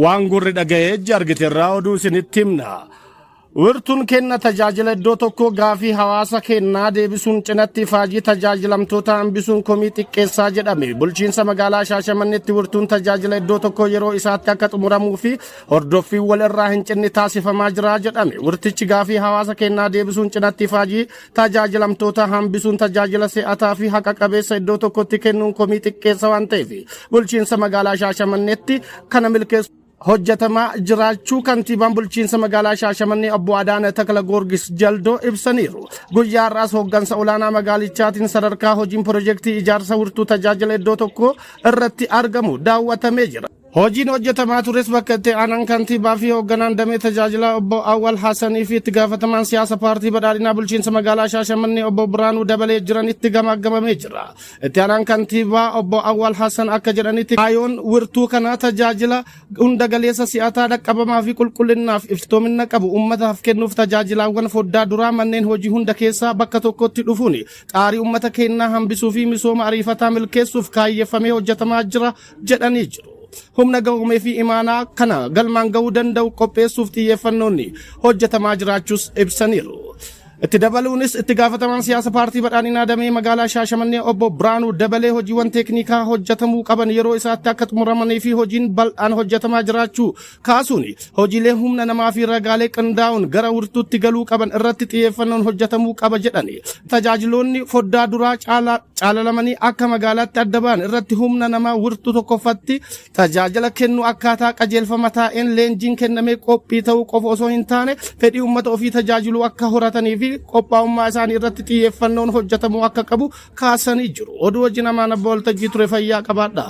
Waan gurri dhaga'ee ijji argite irraa oduu isinitti himna. Wirtuun kenna tajaajila iddoo tokkoo gaafii hawaasa kennaa deebisuun cinatti ifaajii tajaajilamtoota hambisuun komii xiqqeessaa jedhame. Bulchiinsa magaalaa Shaashamanneetti wirtuun tajaajila iddoo tokkoo yeroo isaatti akka xumuramuu fi hordoffiin wal irraa hin cinne taasifamaa jira jedhame. Wirtichi gaafii hawaasa kennaa deebisuun cinatti ifaajii tajaajilamtoota hambisuun tajaajila si'ataa fi haqa qabeessa iddoo tokkotti kennuun komii xiqqeessa waan ta'eef bulchiinsa magaalaa Shaashamanneetti kana milkeessu hojjetamaa jiraachuu kantiibaan bulchiinsa magaalaa Shaashamannee obbo Adaana Takla Goorgis Jaldoo ibsaniiru. Guyyaa har'aas hooggansa olaanaa magaalichaatiin sadarkaa hojiin pirojektii ijaarsa wirtuu tajaajila iddoo tokkoo irratti argamu daawwatamee jira. Hojiin hojjetamaa tures bakka itti aanaan kantiibaa fi hoogganaan damee tajaajilaa obbo Awwal Hassanii fi itti gaafatamaan siyaasa paartii badhaadhinaa bulchiinsa magaalaa Shaashamannee obbo Biraanuu Dabalee jiranitti gamaggamamee jira. Itti aanaan kantiibaa obbo Awwal Hassan akka jedhanitti kaayoon wirtuu kanaa tajaajila hunda galeessa si'ataa dhaqqabamaa fi qulqullinnaaf iftoomina qabu uummataaf kennuuf tajaajilaawwan foddaa duraa manneen hojii hunda keessaa bakka tokkotti dhufuun xaarii uummata kennaa hambisuu fi misooma ariifataa milkeessuuf kaayyeffamee hojjetamaa jira jedhanii jiru. Humna gahumee fi imaanaa kana galmaan gahuu danda'u qopheessuuf xiyyeeffannoon hojjetamaa jiraachuus ibsaniiru. Itti dabaluunis itti gaafatamaan siyaasa paartii badhaadhinaa damee magaalaa Shaashamannee obbo Biraanuu Dabalee hojiiwwan teeknikaa hojjetamuu qaban yeroo isaatti akka xumuramanii fi hojiin bal'aan hojjetamaa jiraachuu kaasuun hojiilee humna namaa fi ragaalee qindaa'uun gara wirtuutti galuu qaban irratti xiyyeeffannoon hojjetamuu qaba jedhani. Tajaajiloonni foddaa duraa caalalamanii akka magaalaatti adda ba'an irratti humna namaa wirtuu tokkoffatti tajaajila kennu akkaataa qajeelfama taa'een leenjiin kennamee qophii ta'uu qofa osoo hin taane fedhii uummata ofii tajaajiluu akka horatanii fi qophaa'ummaa isaanii irratti xiyyeeffannoon hojjetamuu akka qabu kaasanii jiru. Oduu wajjin amaan abbaa waltajjii ture fayyaa qabaadha.